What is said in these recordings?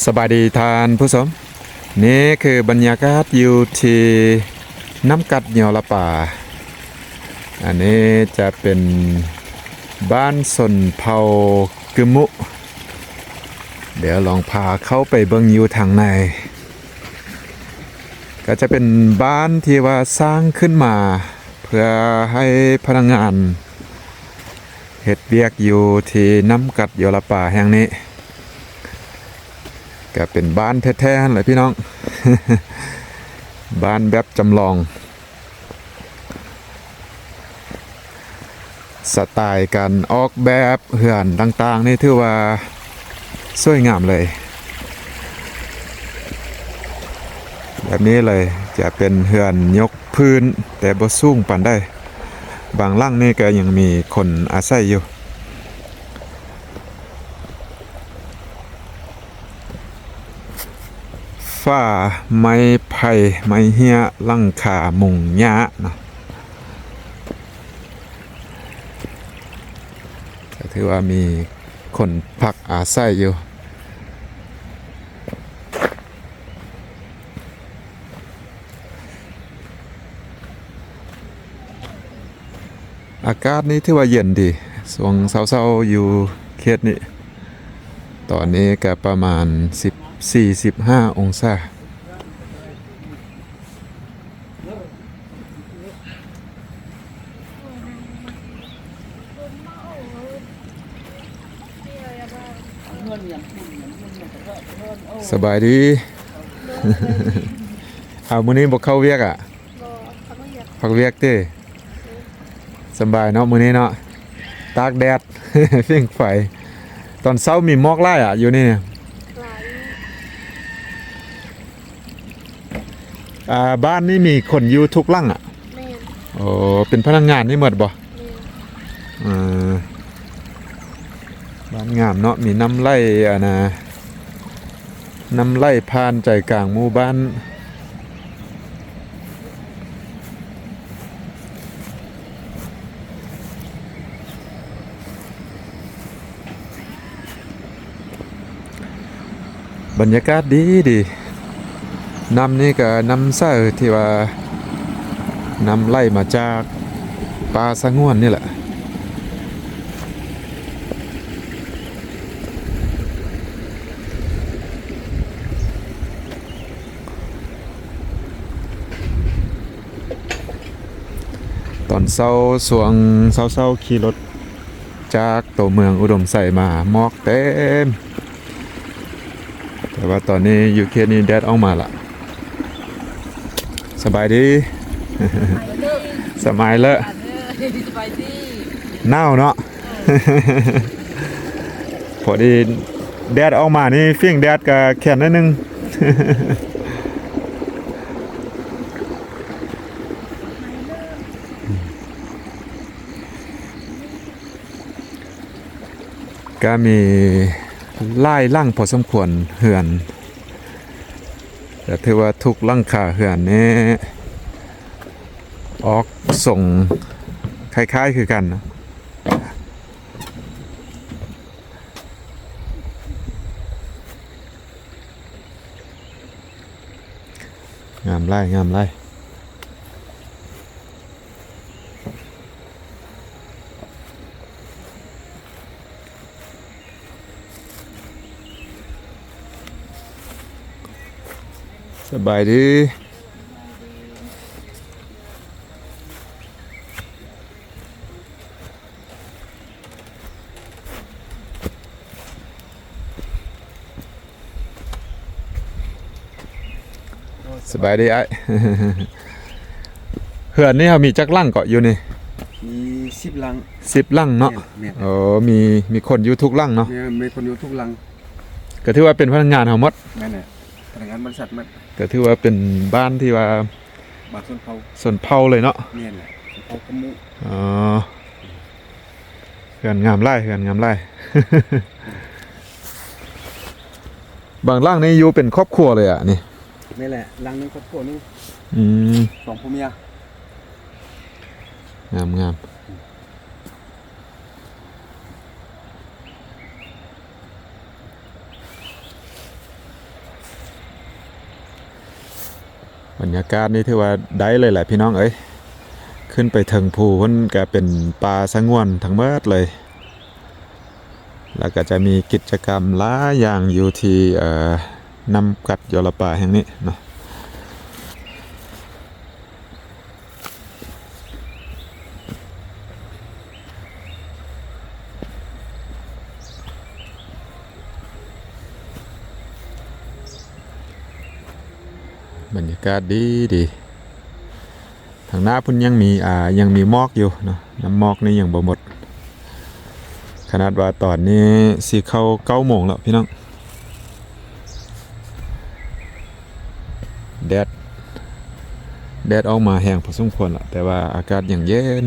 ສະບາຍດີທ່ານຜູ້ຊົມ, ນີ້ຄືບັນຍາກາດຢູ່ທີ່ນ້ຳກັດຍໍລະປາ. ອັນນີ້ຈະເປັນບ້ານຊົນເຜົ່າກຶມມຸ. ດຽວລອງພາເຂົ້າໄປເບິ່ງຢູ່ທາງໃນ. ກໍຈະເປັນບ້ານທີ່ວ່າສ້າງຂຶ້ນມາເພື່ອໃຫ້ພະນັກງານເຮັດວຽກຢູ່ທີ່ນ້ຳກັດຍໍລະປາແຫ່ງນີ້. ກໍເປັນບ້ານແທ້ໆຫັ້ນແຫຼະພີ່ນ້ອງ, ບ້ານແບບຈຳລອງ. ສະໄຕການອອກແບບເຮືອນຕ່າງໆນີ້ຖືວ່າສວຍງາມເລີຍ. ແບບນີ້ເລີຍ, ຈະເປັນເຮືອນຍົກພື້ນ ແຕ່ບໍ່ສູງປານໃດ. ບາງຫຼັງນີ້ກໍຍັງມີຄົນອາໄສຢູ່. ຝາໄມ້ໄຜ່ ໄມ້ເຮ້ຍ ຫຼັງຄາມຸງຫຍ້າເນາະ, ກໍຖືວ່າມີຄົນພັກອາໄສຢູ່. ອາກາດນີ້ຖືວ່າເຢັນດີ ຊ່ວງເຊົ້າໆຢູ່ເຂດນີ້. ຕອນນີ້ກໍປະມານສິບສີ່ ສິບຫ້າອົງສາ. ສະບາຍດີ. ເອົາ ມື້ນີ້ບໍ່ເຂົ້າວຽກອະ? ບໍ່, ພັກວຽກ. ພັກວຽກຕິ? ສະບາຍເນາະ ມື້ນີ້ເນາະ, ຕາກແດດ ຜິງໄຟ. ຕອນເຊົ້າມີໝອກຫຼາຍອະ ຢູ່ນີ້? ຫຼາຍຢູ່. ອ່າ ບ້ານນີ້ມີຄົນຢູ່ທຸກຫຼັງອະ? ແມ່ນ. ໂອ້ ເປັນພະນັກງານນີ້ໝົດບໍ່? ແມ່ນ. ເອີ ບ້ານງາມເນາະ, ມີນ້ຳໄຫຼ ອັນນ່າ ນ້ຳໄຫຼຜ່ານໃຈກາງໝູ່ບ້ານ. ບັນຍາກາດດີດີ. ນ້ຳນີ້ກໍນ້ຳໃສ ທີ່ວ່ານ້ຳໄຫຼມາຈາກປ່າສະຫງວນນີ້ແຫຼະ. ຕອນເຊົ້າ ຊ່ວງເຊົ້າໆ ຂີ່ລົດຈາກຕົວເມືອງອຸດົມໄຊມາ ໝອກເຕັມ. ແຕ່ວ່າຕອນນີ້ຢູ່ເຂດນີ້ແດດອອກມາລະ. ສະບາຍດີ. ສະບາຍເລີ. ສະບາຍດີ. ໜາວເນາະ. ພໍດີແດດອອກມານີ້ ຝິງແດດກະແຂນໜ້ອຍໜຶ່ງ. ກະມີຫຼາຍຫຼັງພໍສົມຄວນເຮືອນ, ກະຖືວ່າທຸກຫຼັງຄາເຮືອນນີ້ອອກຊົງຄ້າຍໆຄືກັນ. ງາມຫຼາຍ ງາມຫຼາຍ. ສະບາຍດີ. ສະບາຍດີອ້າຍ. ເຮືອນນີ້ເຮົາມີຈັກຫຼັງເກາະຢູ່ນີ້? ມີສິບຫຼັງ. ສິບຫຼັງເນາະ? ແມ່ນ, ແມ່ນ. ໂອ້ ມີ, ມີຄົນຢູ່ທຸກຫຼັງເນາະ? ແມ່ນ, ມີຄົນຢູ່ທຸກຫຼັງ. ກໍຖືວ່າເປັນພະນັກງານເຮົາໝົດ? ແມ່ນແຫຼະ, ພະນັກງານບໍລິສັດໝົດ. ກໍຖືວ່າເປັນບ້ານທີ່ວ່າ ບ້ານຊົນເຜົ່າ. ຊົນເຜົ່າເລີຍເນາະ? ແມ່ນແຫຼະ, ຊົນເຜົ່າກຶມມຸ. ອໍ. ເຮືອນງາມຫຼາຍ, ເຮືອນງາມຫຼາຍ. ບາງຫຼັງນີ້ຢູ່ເປັນຄອບຄົວເລີຍອະນີ້. ແມ່ນແຫຼະ, ຫຼັງໜຶ່ງຄອບຄົວໜຶ່ງ. ອືມ. ສອງຜົວເມຍ. ງາມ, ງາມ. ອືມ. ບັນຍາກາດນີ້ຖືວ່າໄດ້ເລີຍແຫຼະພີ່ນ້ອງເອີຍ, ຂຶ້ນໄປເທິງພູພຸ້ນກະເປັນປ່າສະຫງວນທັງໝົດເລີຍ ແລ້ວກະຈະມີກິດຈະກຳຫຼາຍຢ່າງຢູ່ທີ່ ເອີ ນ້ຳກັດຢໍລະປາແຫ່ງນີ້ເນາະ. ບັນຍາກາດດີດີ. ທາງໜ້າພຸ້ນຍັງມີ ອ່າ ຍັງມີໝອກຢູ່ເນາະ, ນ້ຳໝອກນີ້ຍັງບໍ່ໝົດ. ຂະໜາດວ່າຕອນນີ້ຊິເຂົ້າເກົ້າໂມງແລ້ວພີ່ນ້ອງ. ແດດ ແດດອອກມາແຮງພໍສົມຄວນລະ, ແຕ່ວ່າອາກາດຍັງເຢັນ.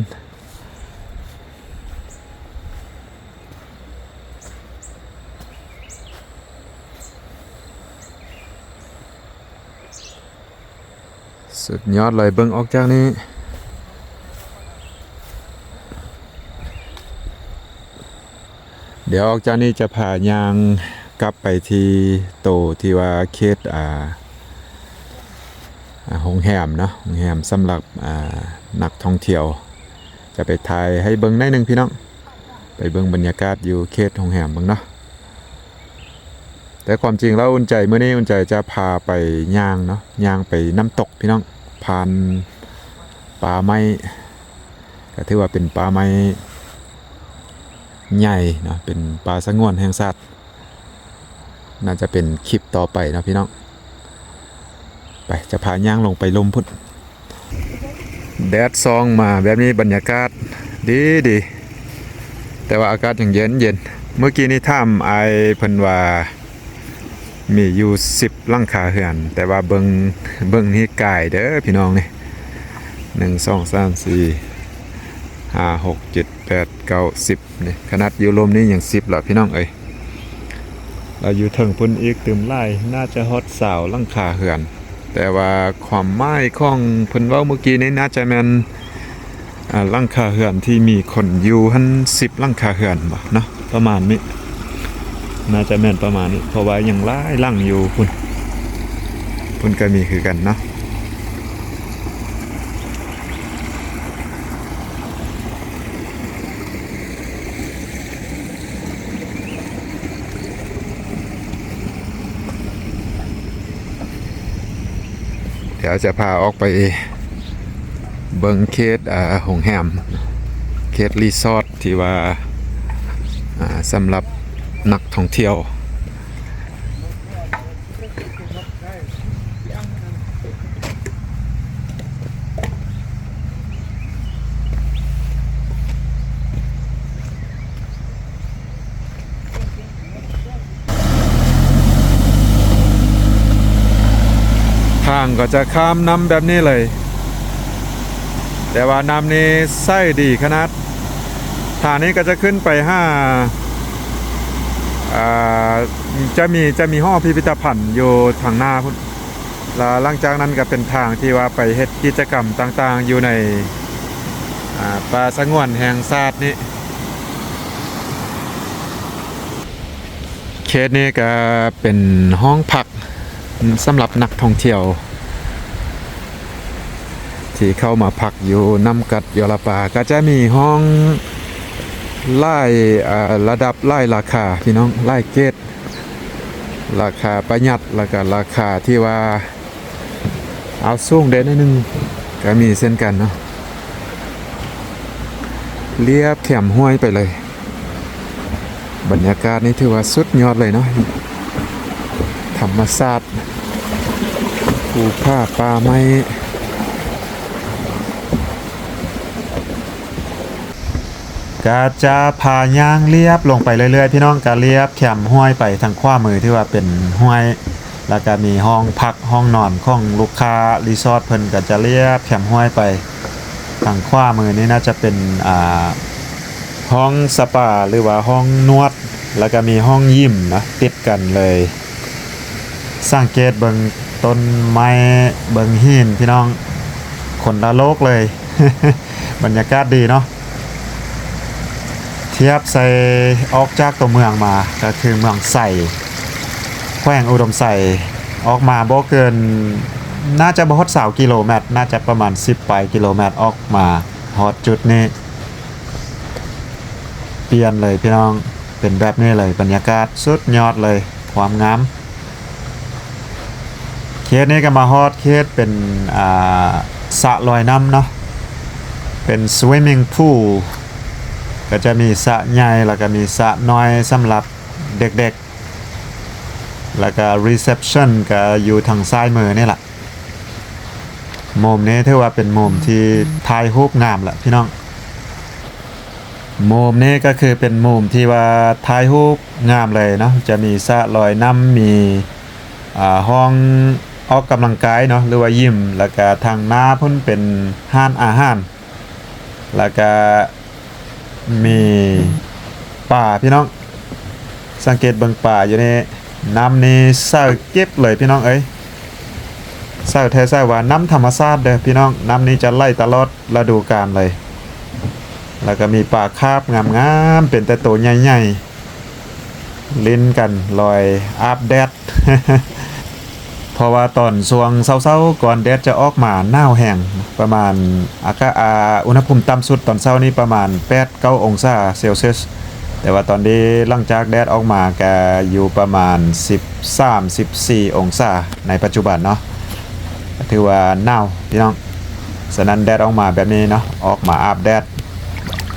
ສຸດຍອດເລີຍ. ເບິ່ງອອກຈາກນີ້ ດຽວອອກຈາກນີ້ຈະພາຍ່າງກັບໄປທີ່ໂຕທີ່ວ່າເຂດ ອ່າ ໂຮງແຮມເນາະ, ໂຮງແຮມສຳລັບ ອ່າ ນັກທ່ອງທ່ຽວ. ຈະໄປຖ່າຍໃຫ້ເບິ່ງໜ້ອຍໜຶ່ງພີ່ນ້ອງ, ໄປເບິ່ງບັນຍາກາດຢູ່ເຂດໂຮງແຮມເບິ່ງເນາະ. ແຕ່ຄວາມຈິງແລ້ວອຸ່ນໃຈ ມື້ນີ້ອຸ່ນໃຈຈະພາໄປຍ່າງເນາະ, ຍ່າງໄປນ້ຳຕົກພີ່ນ້ອງ, ຜ່ານປ່າໄມ້ ກະຖືວ່າເປັນປ່າໄມ້ໃຫຍ່ເນາະ, ເປັນປ່າສະຫງວນແຫ່ງຊາດ. ໜ້າຈະເປັນຄລິບຕໍ່ໄປເນາະພີ່ນ້ອງ. ໄປ ຈະພາຍ່າງລົງໄປລຸ່ມພຸ້ນ. ແດດສ່ອງມາແບບນີ້ ບັນຍາກາດດີດີ ແຕ່ວ່າອາກາດຍັງເຢັນເຢັນ. ມື້ກີ້ນີ້ຖາມອ້າຍເພິ່ນວ່າມີຢູ່ສິບຫຼັງຄາເຮືອນ, ແຕ່ວ່າເບິ່ງ ເບິ່ງນີ້ກາຍເດີພີ່ນ້ອງນີ້ ໜຶ່ງ ສອງ ສາມ ສີ່ ຫ້າ ຫົກ ເຈັດ ແປດ ເກົ້າ ສິບ ນີ້. ຂະໜາດຢູ່ລຸ່ມນີ້ຍັງສິບລະພີ່ນ້ອງເອີຍ. ແລ້ວຢູ່ເທິງພຸ້ນອີກຕື່ມຫຼາຍ, ໜ້າຈະຮອດຊາວຫຼັງຄາເຮືອນ. ແຕ່ວ່າຄວາມໝາຍຂອງເພິ່ນເວົ້າມື້ກີ້ນີ້ ໜ້າຈະແມ່ນ ອ່າ ຫຼັງຄາເຮືອນທີ່ມີຄົນຢູ່ຫັ້ນສິບຫຼັງຄາເຮືອນບໍເນາະ, ປະມານນີ້. ໜ້າຈະແມ່ນປະມານນີ້ ເພາະວ່າຍັງຫຼາຍຫຼັງຢູ່ພຸ້ນ, ພຸ້ນກະມີຄືກັນເນາະ. ດຽວຈະພາອອກໄປເບິ່ງເຂດ ອ່າ ໂຮງແຮມ, ເຂດຣີສອດທີ່ວ່າ ອ່າ ສຳລັບນັກທ່ອງທ່ຽວ. ທາງກໍຈະຂ້າມນ້ຳແບບນີ້ເລີຍ, ແຕ່ວ່ານ້ຳນີ້ໃສດີຂະໜາດ. ທາງນີ້ກໍຈະຂຶ້ນໄປຫາ ອ່າ ຈະມີ ຈະມີຫໍພິພິທະພັນຢູ່ທາງໜ້າພຸ້ນ. ແລ້ວຫຼັງຈາກນັ້ນກໍເປັນທາງທີ່ວ່າໄປເຮັດກິດຈະກຳຕ່າງໆຢູ່ໃນ ອ່າ ປ່າສະຫງວນແຫ່ງຊາດນີ້. ເຂດນີ້ກໍເປັນຫ້ອງພັກສຳລັບນັກທ່ອງທ່ຽວທີ່ເຂົ້າມາພັກຢູ່ນ້ຳກັດຢໍລະປາ. ກໍຈະມີຫ້ອງຫຼາຍ ອ່າ ລະດັບ ຫຼາຍລາຄາ ພີ່ນ້ອງ, ຫຼາຍເກຣດ. ລາຄາປະຢັດ ແລ້ວກະລາຄາທີ່ວ່າເອົາສູງແດ່ໜ້ອຍໜຶ່ງກະມີເຊັ່ນກັນເນາະ, ລຽບແຄມຫ້ວຍໄປເລີຍ. ບັນຍາກາດນີ້ຖືວ່າສຸດຍອດເລີຍເນາະ, ທຳມະຊາດ ພູຜາປ່າໄມ້. ກະຈະພາຍ່າງລຽບລົງໄປເລື້ອຍໆ ພີ່ນ້ອງ, ກະລຽບແຄມຫ້ວຍໄປທາງຂວາມື ຖືວ່າເປັນຫ້ວຍ, ແລ້ວກະມີຫ້ອງພັກ ຫ້ອງນອນຂອງລູກຄ້າຣີສອດເພິ່ນ ກະຈະລຽບແຄມຫ້ວຍໄປ. ທາງຂວາມືນີ້ໜ້າຈະເປັນ ອ່າ ຫ້ອງສະປາ ຫຼືວ່າຫ້ອງນວດ, ແລ້ວກະມີຫ້ອງຢິມນະ ຕິດກັນເລີຍ. ສັງເກດເບິ່ງຕົ້ນໄມ້ ເບິ່ງຫີນ ພີ່ນ້ອງ, ຄົນລະໂລກເລີຍ. ບັນຍາກາດດີເນາະ, ທຽບໃສ່ອອກຈາກຕົວເມືອງມາ ກໍຄືເມືອງໄຊ ແຂວງອຸດົມໄຊ, ອອກມາບໍ່ເກີນ ໜ້າຈະບໍ່ຮອດຊາວກິໂລແມັດ, ໜ້າຈະປະມານສິບປາຍກິໂລແມັດ ອອກມາຮອດຈຸດນີ້. ປ່ຽນເລີຍພີ່ນ້ອງ, ເປັນແບບນີ້ເລີຍ, ບັນຍາກາດສຸດຍອດເລີຍ, ຄວາມງາມ. ເຂດນີ້ກໍມາຮອດເຂດເປັນ ອ່າ ສະລອຍນ້ຳເນາະ, ເປັນ swimming pool, ກໍຈະມີສະໃຫຍ່ ແລ້ວກໍມີສະນ້ອຍສຳລັບເດັກໆ ແລ້ວກໍ reception ກໍຢູ່ທາງຊ້າຍມືນີ້ລະ. ມຸມນີ້ຖືວ່າເປັນມຸມທີ່ຖ່າຍຮູບງາມລະພີ່ນ້ອງ. ມຸມນີ້ກໍຄືເປັນມຸມທີ່ວ່າຖ່າຍຮູບງາມເລີຍເນາະ, ຈະມີສະລອຍນ້ຳ, ມີ ອ່າ ຫ້ອງອອກກຳລັງກາຍເນາະ ຫຼືວ່າຢິມ, ແລ້ວກະທາງໜ້າພຸ້ນເປັນຮ້ານອາຫານ, ແລ້ວກະມີປາພີ່ນ້ອງ. ສັງເກດເບິ່ງປາຢູ່ນີ້, ນ້ຳນີ້ໃສເກັບເລີຍພີ່ນ້ອງເອີຍ, ໃສແທ້ໃສວ່າ. ນ້ຳທຳມະຊາດເດີພີ່ນ້ອງ, ນ້ຳນີ້ຈະໄຫຼຕະຫຼອດລະດູການເລີຍ. ແລ້ວກະມີປາຄາບງາມໆ ເປັນແຕ່ໂຕໃຫຍ່ໆ ຫຼິ້ນກັນລອຍອາບແດດ. ເພາະວ່າຕອນຊ່ວງເຊົ້າໆ ກ່ອນແດດຈະອອກມາໜາວແຮງ, ປະມານອາກາດ ອາ ອຸນຫະພູມຕ່ຳສຸດຕອນເຊົ້ານີ້ປະມານແປດເກົ້າອົງສາເຊລຊຽສ, ແຕ່ວ່າຕອນນີ້ຫຼັງຈາກແດດອອກມາກະຢູ່ປະມານສິບສາມ ສິບສີ່ອົງສາໃນປັດຈຸບັນເນາະ, ຖືວ່າໜາວພີ່ນ້ອງ. ສະນັ້ນແດດອອກມາແບບນີ້ເນາະ, ອອກມາອາບແດດ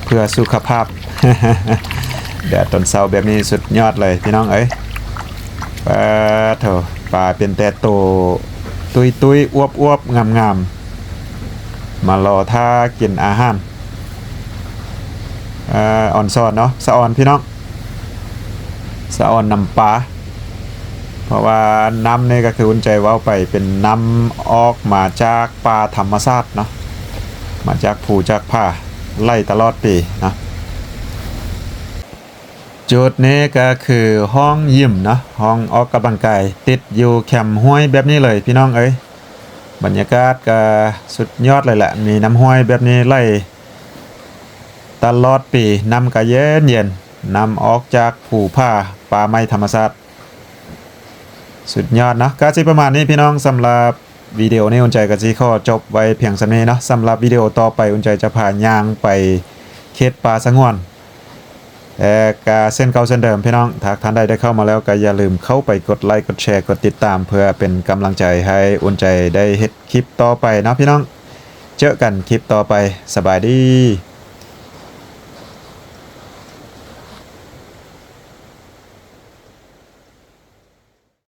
ເພື່ອສຸຂະພາບ. ແດດຕອນເຊົ້າແບບນີ້ສຸດຍອດເລີຍພີ່ນ້ອງເອີຍ. ປາໂທ້ ປາເປັນແຕ່ໂຕຕຸ້ຍໆ ອວບໆ ງາມໆ ມາລໍຖ້າກິນອາຫານ. ເອີ ອອນຊອນເນາະ, ສະອອນພີ່ນ້ອງ, ສະອອນນ້ຳປາ. ເພາະວ່ານ້ຳນີ້ກໍຄືອຸ່ນໃຈເວົ້າໄປ ເປັນນ້ຳອອກມາຈາກປ່າທຳມະຊາດເນາະ, ມາຈາກພູຈາກຜາ ໄຫຼຕະຫຼອດປີເນາະ. ຈຸດນີ້ກໍຄືຫ້ອງຢິມເນາະ, ຫ້ອງອອກກຳລັງກາຍ ຕິດຢູ່ແຄມຫ້ວຍແບບນີ້ເລີຍພີ່ນ້ອງເອີຍ. ບັນຍາກາດກໍສຸດຍອດເລີຍແຫຼະ, ມີນ້ຳຫ້ວຍແບບນີ້ໄຫຼຕະຫຼອດປີ, ນ້ຳກໍເຢັນໆ, ນ້ຳອອກຈາກພູຜາ ປ່າໄມ້ທຳມະຊາດ. ສຸດຍອດເນາະ, ກໍຊິປະມານນີ້ພີ່ນ້ອງ, ສຳລັບວິດີໂອນີ້ ອຸ່ນໃຈກໍຊິຂໍຈົບໄວ້ພຽງສ່ຳນີ້ເນາະ. ສຳລັບວິດີໂອຕໍ່ໄປ ອຸ່ນໃຈຈະພາຍ່າງໄປເຂດປ່າສະຫງວນ. ແຕ່ກະເຊັ່ນເກົ່າເຊັ່ນເດີມພີ່ນ້ອງ, ຖ້າທ່ານໃດໄດ້ເຂົ້າມາແລ້ວ ກໍຢ່າລືມເຂົ້າໄປກົດໄລ ກົດແຊ ກົດຕິດຕາມ ເພື່ອເປັນກຳລັງໃຈໃຫ້ອຸ່ນໃຈໄດ້ເຮັດຄລິບຕໍ່ໄປເນາະພີ່ນ້ອງ. ເຈີກັນຄລິບຕໍ່ໄປ, ສະບາຍດີ.